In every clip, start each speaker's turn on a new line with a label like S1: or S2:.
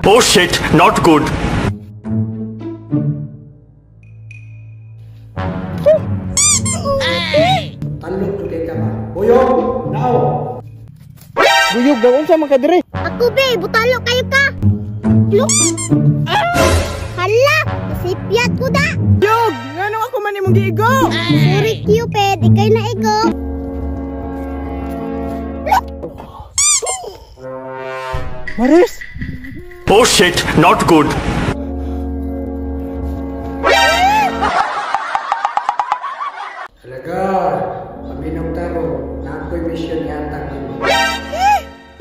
S1: Oh shit, not good.
S2: Talok jud kay ka ba. Buyog, nao.
S3: Buyog daw unsa man ka dire?
S4: Ako be, butalo kayo ka. Look. Hala, nasipyat ko da.
S3: Buyog, nganong ako man imong giigo?
S4: Sorry Cupid, ikay na igo.
S3: Maris!
S1: Oh shit, not good.
S2: Talaga, paminong taro, na ako'y mission yata.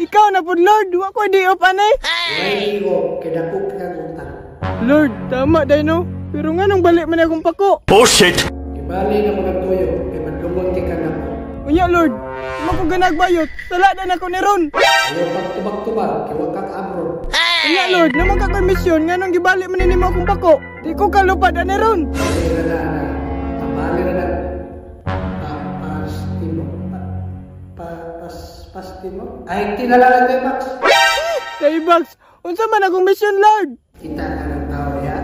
S3: Ikaw na pud Lord, wa ko di op anay.
S2: Way igo, kay dako ka utang.
S3: Lord, tama day no. Pero nganong balik man akong pako?
S1: Oh shit.
S2: Gibali na ko nagtuyo, kay madlungon kay kanako.
S3: Unya Lord, di man ko ganagbayot, sala na nako ni ron.
S2: Ayaw pagtubag-tubag, kay wa ka kaamron.
S3: Unya Lord, naman ka ko'y misyon, nganong gibali man nimo akong pako? Di ko kalupad ani ron.
S2: Bali ra na ana, bali ra na. Pa, pastimo, pa, pa, pas, pastimo. Ay, tinala na Max.
S3: Kay Bax, unsa man akong misyon Lord?
S2: Kita ka ng tao ya.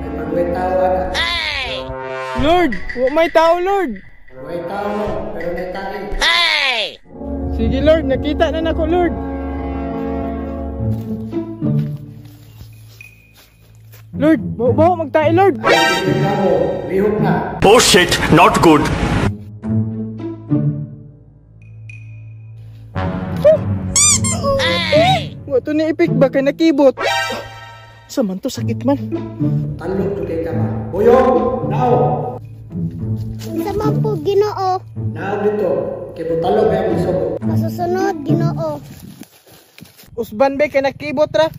S2: May pagway tao ana.
S3: Lord, wa may tao Lord.
S2: Way tao mo, pero may tae.
S3: Sige Lord, nakita na nako Lord. Lord, bawo magtae Lord.
S2: Ay, sige ka mo, lihok na.
S1: Oh shit, not good.
S3: Wa to ni ipik ba kay nakibot. Sa man to sakit man.
S2: Talok jud kay ka ba. Buyog, nao.
S4: Unsa man po Ginoo?
S2: Nao dito, kay butalo ba ang isugo.
S4: Masusunod Ginoo.
S3: Usban be kay nakibot ra.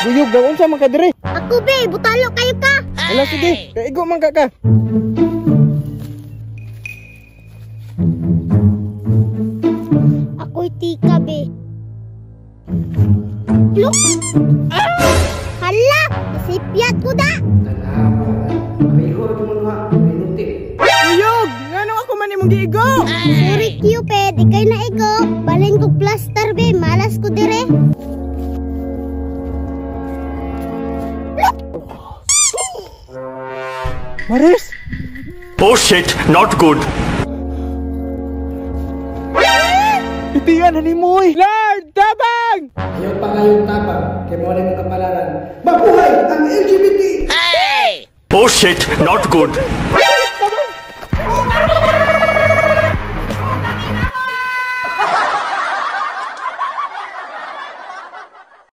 S3: Buyog daw unsa man ka dire?
S4: Ako be, butalo kayo ka.
S3: Wala sige, kaigo man ka ka.
S4: Ako'y tika be. Look. Hala, nasipyat ko da.
S2: Tanawa, pareho ra mo nga, minuti.
S3: Buyog, nganong ako man imong giigo?
S4: Sorry Cupid, ikay na igo. Balhin ko plaster be, malas ko dire.
S3: Maris!
S1: Oh shit, not good.
S3: Itiyan na ni mo eh. Lord, tabang!
S2: Ayaw pa ngayong tabang, kay mo na imong kapalaran. Mabuhay ang LGBT!
S1: Oh shit, not good.